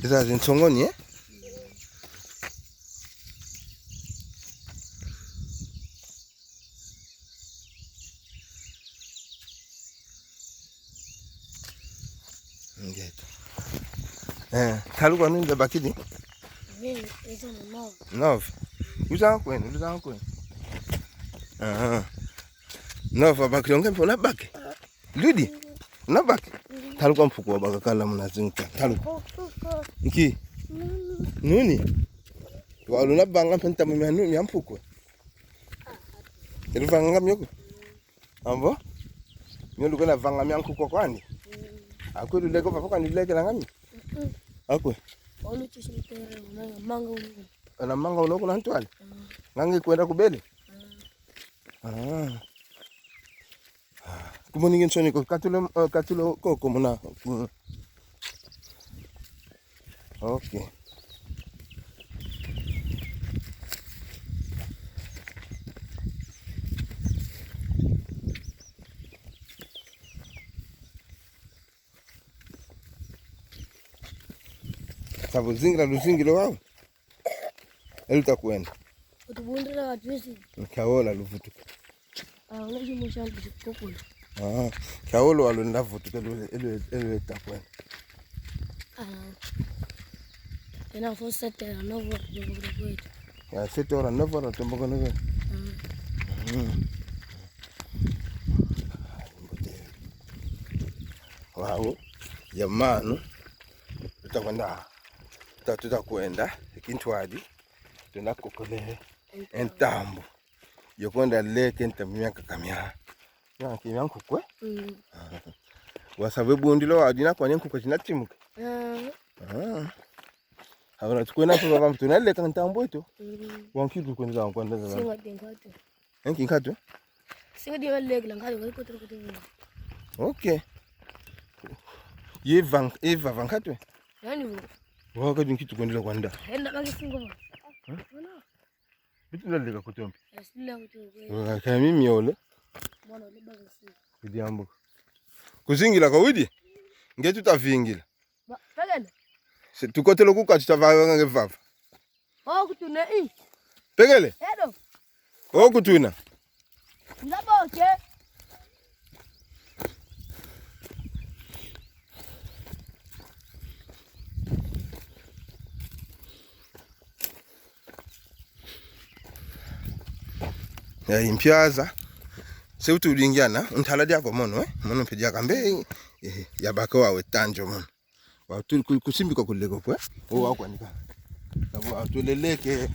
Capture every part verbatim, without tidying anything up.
Za zinsongoni, eh? Ngeto. Eh, ntalu kwani nza bakidi? Nge, eza na nove. Nove. Uza kwenu, uza kwenu. Ah. Nove abakidi, nge mpe una bake. Ludi. Una bake. Ntalu kwa mpuku wabaka kala muna zinka. Ntalu. Nki? Nuni. Walu una vanga mpe ntambu mia nu-, mia mpuku. Elu vanga mio ko. Ambo? Mio lukwenda vanga mia nkuku kwandi? Mm. Akwe luleke vava kwandi luleke na ngami? Mm-mm. Akwe? Ono chisi mtere, una manga uno. Una manga uno kuna ntwali? Mm. Ngangi kwenda kubele? Mm. Ah. Kumoningi nsoni ko, katulo, eh, katulo koko muna. Mm. Ok. Sa vuzingila luzingilo wau. Elu takwenda. Utubundila watu wesi. Nkaola luvutuka. Ah, ula chimo changu chikokolo. Ah, nkaola walu ndavutuka elu, elu, elu takwenda. Ah. Ena fo sept heures, neuf heures, tumbukile kwetu. Ya, sept heures, neuf heures, tumbukile kwetu. Ah. Mm. Wau, ya manu, tutakwenda, tuta, tutakwenda, kintwadi, tuna kokole, entambu. Yokonda leke ntambu mia nkaka mia. Mia nki mia nkuku, eh? Mm. Wasa bwe bundilo wa dina kwa nkuku zina timuka. Ah. Ah. Abana tukwenda kwa bamtu na leka ntambu eto. Mm. Wanki tukwenda kwa nda. Singa dinga tu. Enki nkatu? Singa dinga leka nkatu kwa kote kote. Ok. Ye van, ye va van nkatu. Yani vo. Waka dinki tukwenda kwa nda. Enda baki singa. Huh? Wala. Bitu ndaleka kutombi. Esile kutombi. Wa, kami miole. Mwana ole baka si. Kudiambu. Kuzingila kwa widi? Nge tutavingila. Ba, pekele. Se tukotelo kuka tutavanga nge vava. O kutuna i. Pekele? Edo. O kutuna. Ndaboke. Ya, impiaza. Se utulingiana, untala diako mono, eh? Mono mpe diaka mbe, eh, ya baka wawe tanjo mono. Wa tu-, ku-, kusimbika kuleko kwe. O, wa kwanika. Sabo, wa tuleleke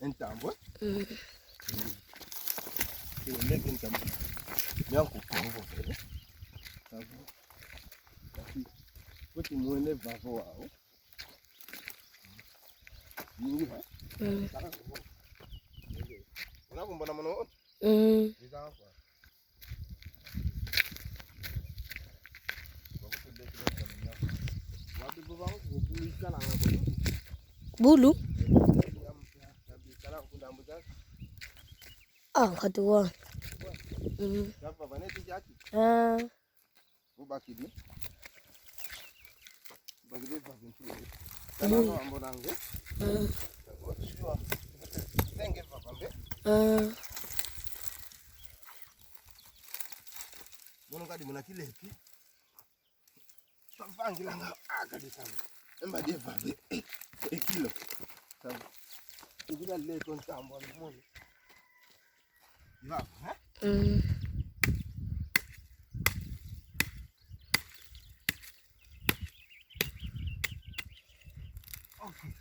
entambo. Mm. Tuleleke entambo. Yanku kwa mbo kele. Sabo. Kasi, kuti mwene vavo wao. Ningi, ha? Mm. Saka kubo. Una kumbona mono otu? Mm. Iza kwa. Bulu? Ah, nkatu wa. Mm. Ah. Bubakidi. Bakidi vava ntule. Kana no ambo nange. Mm. Senge vava mbe. Mm. Mono kadi muna kileki. Tavangilanga, ah, kadi samu. Emba die vava. E kilo. Samu. Tugula leko ntambo mono. Vava, eh? Mm. Ok.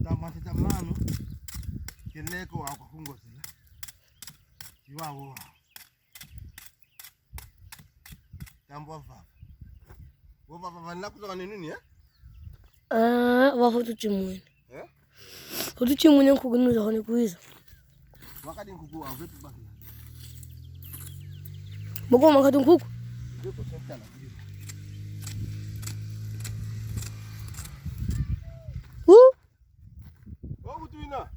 Ntambu ntete manu, keleko wa kwa kungozela. Iwa wo wa. Ntambu wa vava. Wo vava vana kuza kane nuni, eh? Ah, wa foto chimwene. Eh? Foto chimwene nkuku nuza kane kuiza. Wakadi nkuku wa vetu bakila. Boko makatu nkuku. Vetu sentala. Uh. Oku tuina.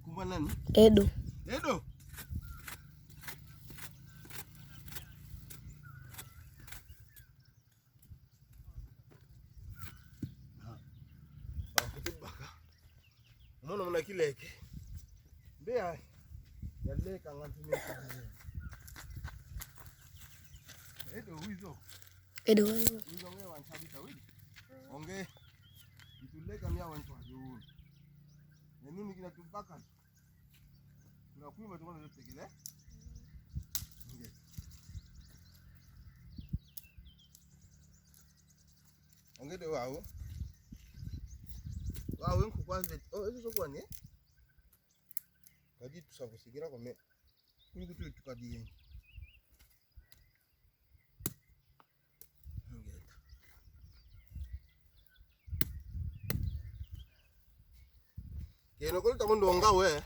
Kumba nani? Edo. Edo. Ah. Bakutu baka. Mono muna kileke. Mbe ya. Ya leka ngantu meka. Edo wizo. Edo wendo. Wizo nge wansabisa wili. Onge. Ituleka mia wantu ajo. Nenuni kina tubaka. Tuna kwimba tukona zotekele. Onge. Onge de wau. Wau nkuku wa vetu. Oh, ezo sokwane. Kadi tusa kusigira kome. Kuli kutu tukadi. Ngeta. Keno kuli tamu ndonga we.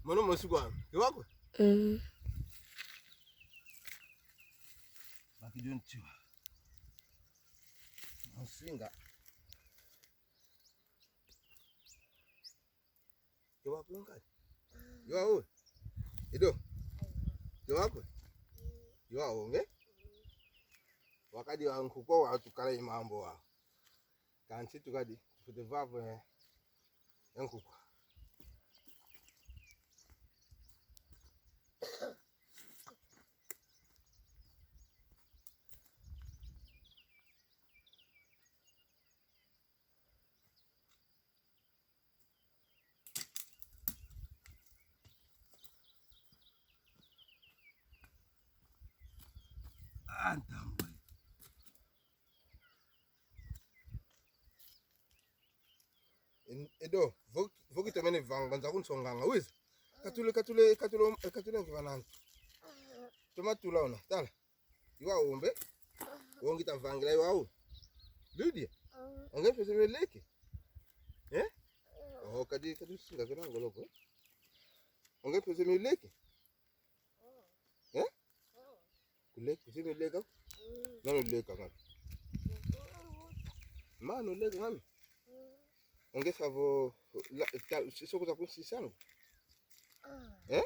Mono mosi kwa. Iwakwe? Mm. Baki jontiwa. Masinga. Iwakwe nkali. Iwa u. Ido. Iwakwe. Iwa u nge. Wakadi wa nkuku wa tukala i mambu wa. Kansi tukadi tufwete vava e nkuku. Ah, ntambwe. En-, Edo, vo, vo kitomene vanga, nza kunsonganga, wiza. Katule, katule, katule, katule nki vanantu. Toma tula ona, tala. Iwa ombe. Ongi tavangila iwa o. Lydia. Onge mpese meleke. Eh? Oh, kadi, kadi singa kena ngoloko. Onge mpese meleke. Eh? Kuleka, mpese meleka. Nani uleka ngami? Mano uleka ngami? Onge savo, la, ta, soko za kunsisanga. Eh?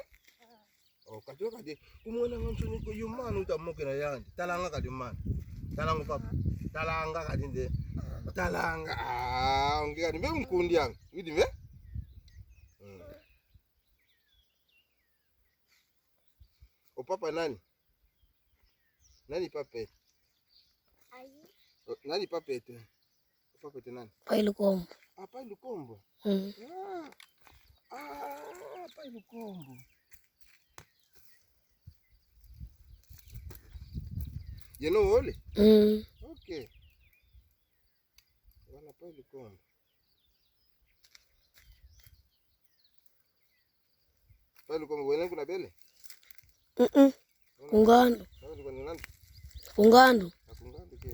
Oh, kadi kadi. Kumona nga nsoni ko yo mano utamokena yandi. Talanga kadi mano. Talanga papa. Talanga kadi nde. Talanga. Ah, onge kadi mbe nkundi yami. Widi mbe? Mm. O papa nani? Nani papa eto? Ayi. O, nani papa eto? O papa eto nani? Pai Lukombo. Ah, Pai Lukombo. Mm. Ah. Ah, Pai Lukombo. Yeno wole? Mm. Okay. Wana Pai Lukombo. Pai Lukombo, wena kuna bele? Mm-mm. Kungandu. Kungandu. Kungandu ke.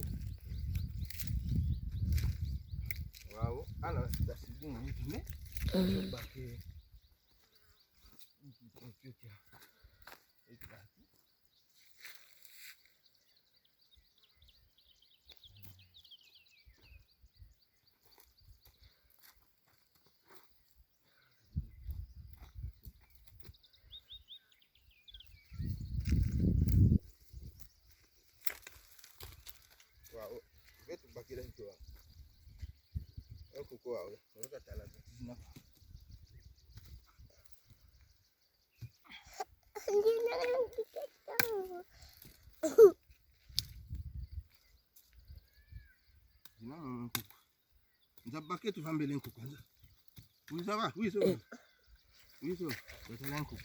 Wau, ana dasidini, ne? Mm. Bake. Wau, beto bakira ntua. Eko kwa, wau, wau katala. Dina mama nkuku. Nza bake tuvambele nkuku, nza. Wiza va, wiza va. Wiza, batala nkuku.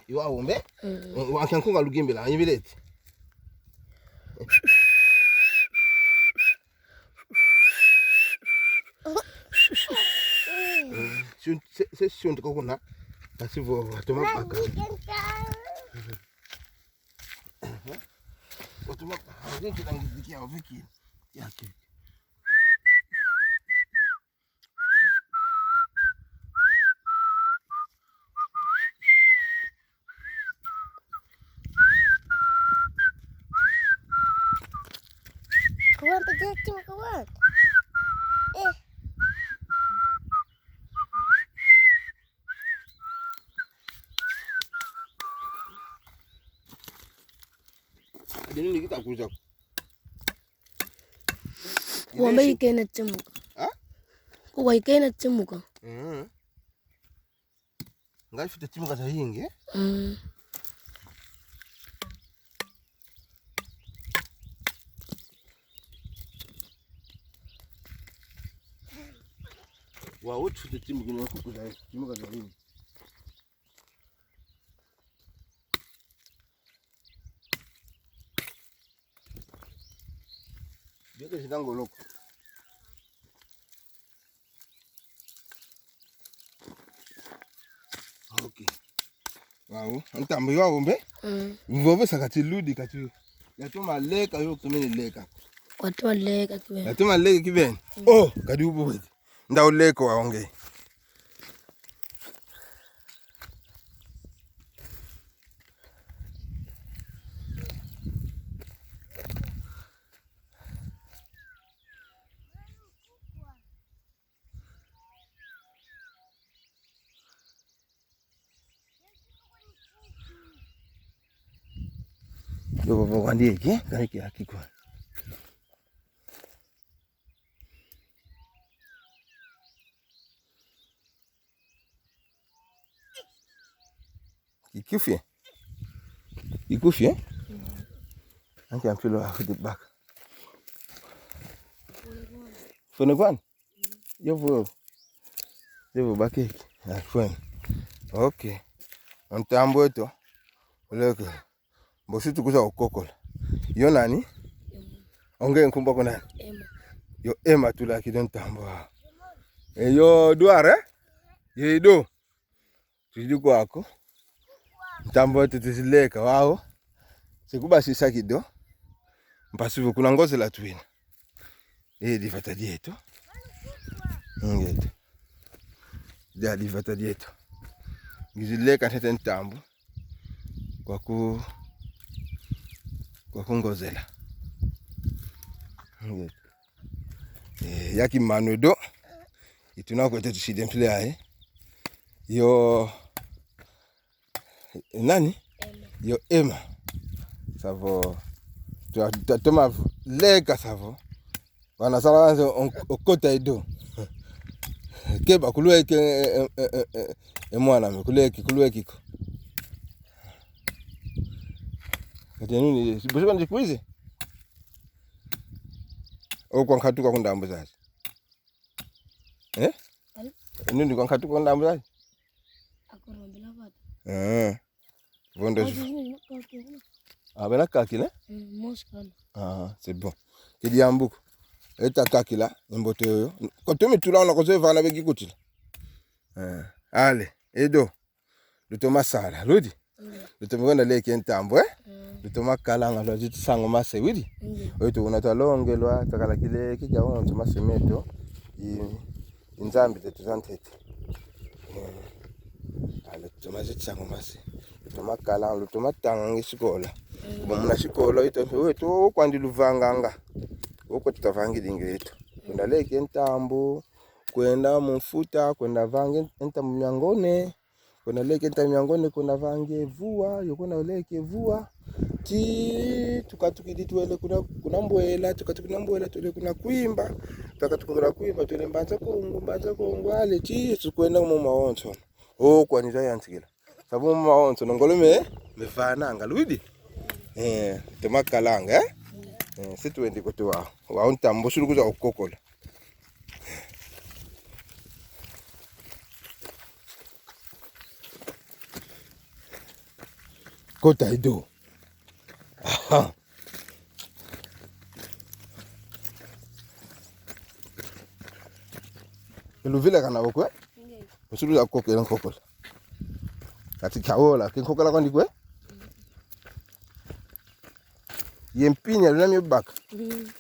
Iwa umbe? Mm. Eh, wa kiankunga lugimbila, ibileti. Mm, shun-, se, se shunti kokuna. Kasi vo, watoma baka. Watoma baka. Viki na ngiziki ya viki. Ya ki. Kuwan, pejeti, kuwan. Eh. Adi nini kita kuza? Wamba ikena timuka. Ha? Kuwa ikena timuka. Mhm. Ngai fita timuka za hingi, eh? Mm. Wa utu fita timuka na kuku za, timuka za hingi. Bia ke sita ngoloko. Okay. Wau, ntambu yo umbe? Mm. Mvove sa kati ludi kati. Yatoma leka yo kutomene leka. Watoma leka kibeni. Yatoma leka kibeni. Mm. Oh, kadi ububedi. Nda uleko wa onge. Yo, bo, bo, kwandi eke, kani ki aki kwa. Kikufi? Kikufi, eh? Anke ampilo a hudi baka. Fone kwani? Yo vo. Yo vo bakeki. Ah, fone. Okay. Ntambu eto. Uleke. Mbosi tukuza ukokola. Yo nani? Emma. Onge nkumbu aku nani? Emma. Yo Emma tulakidi ntambu. E yo Duara, eh? Ye do. Tudi kwaku. Ntambu eto tuzileka wau. Se kubasisa kido. Mpasi vo kuna ngozela twina. E divata dieto. Ngeto. Dia divata dieto. Ngizileka ntete ntambu. Kwaku, kwaku ngozela. Ngeto. Eh, ya kimanu edo. Ituna kweto tusidi mpila yayi. Yo, nani? Emma. Yo Emma. Savo. Twa, twa, toma leka savo. Wana sala wanze on-, okota edo. Keba kulweke, eh, eh, mwana me kulweke, kulweke ko. Kati nuni, busi bandi kwizi? O kwa nkatuka ku ndambu zazi. Eh? Allô? Nuni kwa nkatuka ku ndambu zazi? Akurombela vata. Eh. Vondo. Ah, bena kakila? Mm, mosi kala. Ah, c'est bon. Kidi yambuko. Eta kakila, mbote yoyo. Kotomi tula ona kozo vana begi kutila. Eh, ale, edo. Lutoma sala, ludi? Mm. Lutoma kwenda leke ntambu, eh? Mm. Lutoma kalanga, lwa ziti sango mase, widi? Mm. Oito una twalongelwa, twakala kileke, kia una toma semeto. I, i Nzambi zeto za ntete. Eh. Ala toma ziti sango mase. Lutoma kalanga, lutoma tanga nge sikola. Mm. Bo muna sikola, ito, oito, kwandi luvanganga. Oko tutavangidi nge ito. Kwenda leke ntambu, kwenda mu mfuta, kwenda vange ntambu mia ngone. Kwenda leke ntambu mia ngone, kwenda vange vua, yo kwenda leke vua. Ti tukatukidi twele kuna, kuna Mbwela, tukatukidi kuna Mbwela, twele kuna Kwimba. Tukatuka kuna Kwimba, twele Mbanza Kongo, Mbanza Kongo, ale ti tukwenda mu mawonso. O, kwani zayantikila. Sabu mu mawonso, no ngolo me, mevananga, lwidi? Eh, toma kalanga, eh? Eh, si twendi kuti wau. Wau ntambu sulu kuza ukokola. Kota ido. Aha. Luvilakana okwe? Nge. Usulu ya kokela nkokola. Kati kawola, ke nkokola kwandi kwe? Ye mpinya luna mio baka. Mm.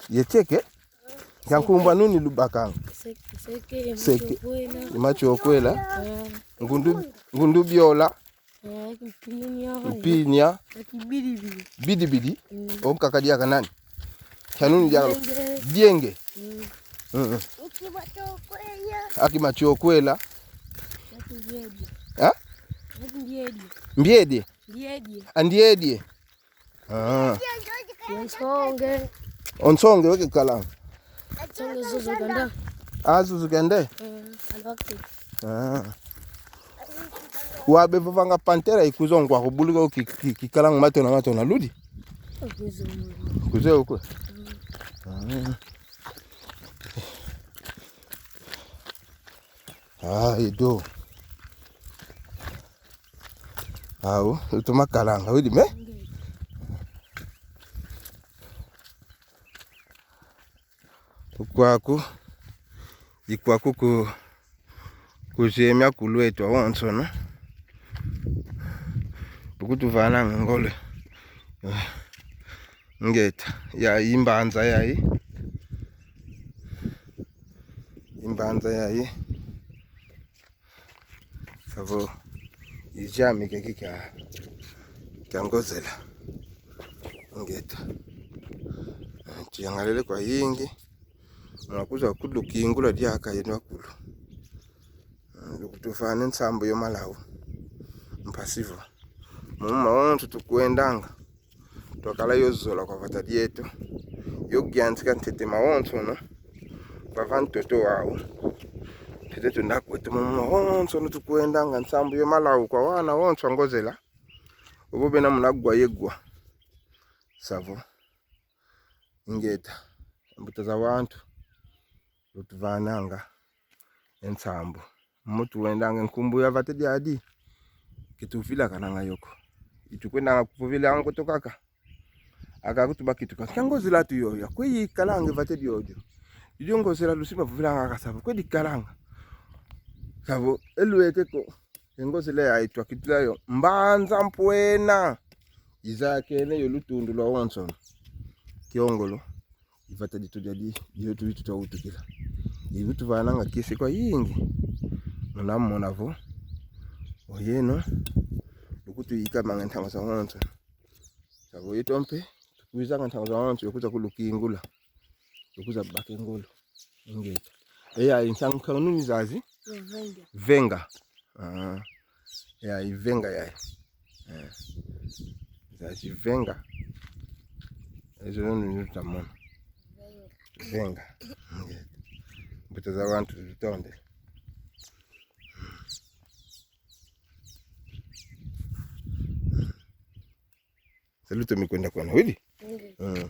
Ye teke? Kia nkumbu anu ni lubakanga. Seke, seke, seke. Matiokwela. Matiokwela. Ah. Ngundu, ngundu biola. Eh, mpinya. Mpinya. Aki bidibidi. Bidibidi. Mm. Onkaka diaka nani? Kianu ni diaka. Dienge. Dienge. Mm. Mm-mm. Aki matiokwela. Aki matiokwela. Aki mbiedie. Ha? Aki mbiedie. Mbiedie. Mbiedie. A, ndiedie. Ah. Onsonge. Onsonge weke kalanga. Onsonge zuzu kende. Ah, zuzu kende. Mm, alwakti. Ah. Wabe vovanga pantera ikuzonga kwa kubuluka ki, ki, kikalanga matona matona ludi. Kuze. Kuze ukwe. Mm. Ah. Ah, ido. Au, lutoma kalanga, widi me? Ukwaku, ikwaku ku, kuzemia kulwetu awonsono. Lukutuvananga ngolo. Ngeta, ya imbanza yayi. Imbanza yayi. Savo, iziami keki kia, kia Ngozela. Ngeta. Eh, tuyangalele kwa yingi. Mwakuza kulukingula diaka yenu akulu. Mm, lukutuvana nsambu yo malau. Mpasi vo. Mu mawonso tukwendanga. Twakala yo zola kwa vata dieto. Yo giantika ntete mawonsono. Vava ntoto wau. Ntete tunda kwetu mu mawonsono tukwendanga nsambu yo malau kwa wana wonso a Ngozela. Obo bena muna gwa yegwa. Savo. Ingeta. Mbuta za wantu. Lutuvananga e nsambu. Mu tuwendanga nkumbu ya vata diadi. Ke tuvilakananga yo ko. I tukwendanga kuvovilanga koto kaka. Aka kutuba kituka. Kia Ngozela tu yoyo. Kwe ikalanga vata diodio. Idio Ngozela lusi mavovilanga aka savo. Kwe dikalanga. Savo. E lweke ko. E Ngozela yayi twakitula yo. Mbanza mpwena. Izakene yo lutundu lwawonsono. Kiongolo. I vata dieto diadi, dieto ditu twawutukila. Ivi tuvananga kiese kwa yingi. Muna mona vo. Oyeno. Lukutuyikamanga ntangwa zawonso. Savo yeto mpe. Tukwizanga ntangwa zawonso. Yo kuza kulukingula. Yo kuza baka e ngolo. Ingeta. Eya, i nsangu kanu ni zazi? Venga. Venga. Ah. Ya, i venga ya. Eh. Zazi venga. Ezo nunu ni lutamona. Venga. Mbuta za wantu lutonde. Saluto mi kwenda kwenda, widi? Mm. Mm.